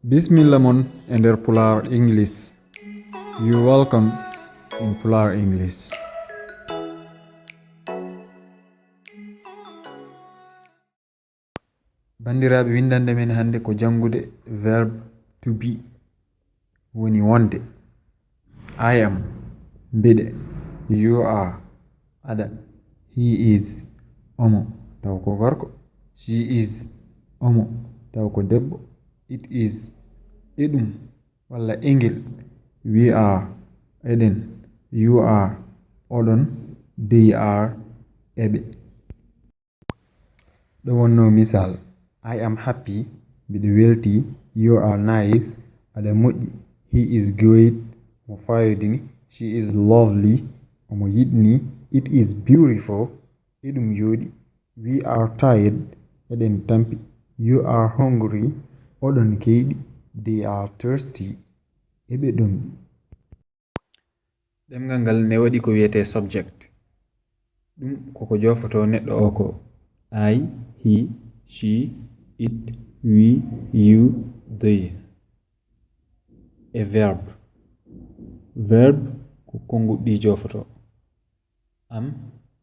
Bismillah mon ender Pular English. You welcome in Pular English. Bandiraɓe windande men hande ko jangude verb to be woni wonde. I am mbeɗe, you are aɗa, he is omo taw ko gorko, she is omo taw ko debbo, it is eɗum walla engel, we are eɗen, you are oɗon, they are eɓe. ɗo wonno misal: I am happy, mbiɗa welti, you are nice, aɗa moƴƴi, he is great, mo fayodini, she is lovely, omo yiɗni, it is beautiful, eɗum yoɗi, we are tired, eɗen tampi, you are hungry, oɗon keyɗi, they are thirsty, eɓe ɗumɗi. ɗemgal ngal ne waɗi ko wiyete subject. ɗum koko jofoto neɗɗo o ko I, he, she, it, we, you, they. A verb. Verb ko konguɗɗi jofoto. Am,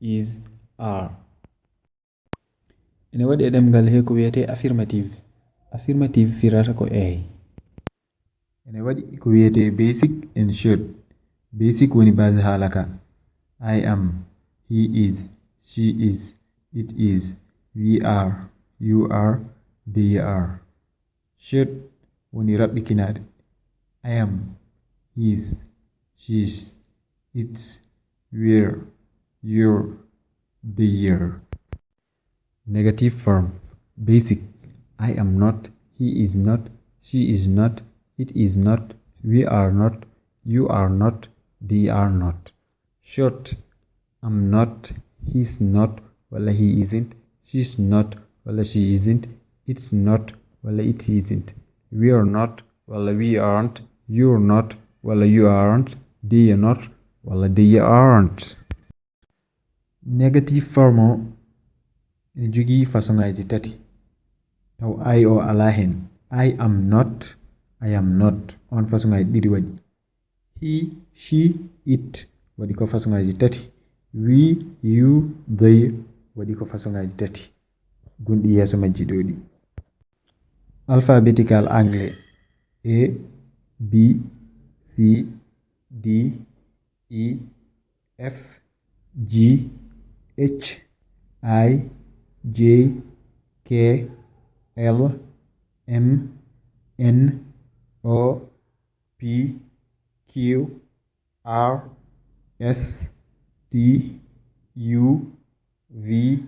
is, are. ene waɗi e ɗemgal he ko wiyete affirmative. Affirmative firata ko a. ene waɗi ko wiyete basic and should. Basic woni base halaka. I am, he is, she is, it is, we are, you are, they are. Should woni raɓɓikinade. I am, his, she's, its, we're, you're, they're. Negative form. Basic. I am not, he is not, she is not, it is not, we are not, you are not, they are not. Short. I'm not, he's not, walla he isn't, she's not, walla she isn't, it's not, walla it isn't, we're not, walla we aren't, you're not, walla you aren't, they are not, walla they aren't. Negative form o ene jogi façongaji tati taw I o ala hen. I am not on façongaji ɗiɗi waɗi. He, she, it waɗi ko façongaji tati. We, you, they waɗi ko façongaji tati. Gunɗi yeso majji ɗo ɗi. Alphabetical anglais: A, B, C, D, E, F, G, H, I, J, K, L, M, N, O, P, Q, R, S, T, U, V,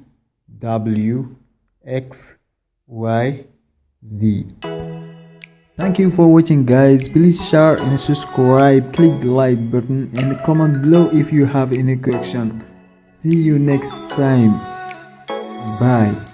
W, X, Y, Z. Thank you for watching, guys. Please share and subscribe, click the like button and comment below if you have any question. See you next time. Bye.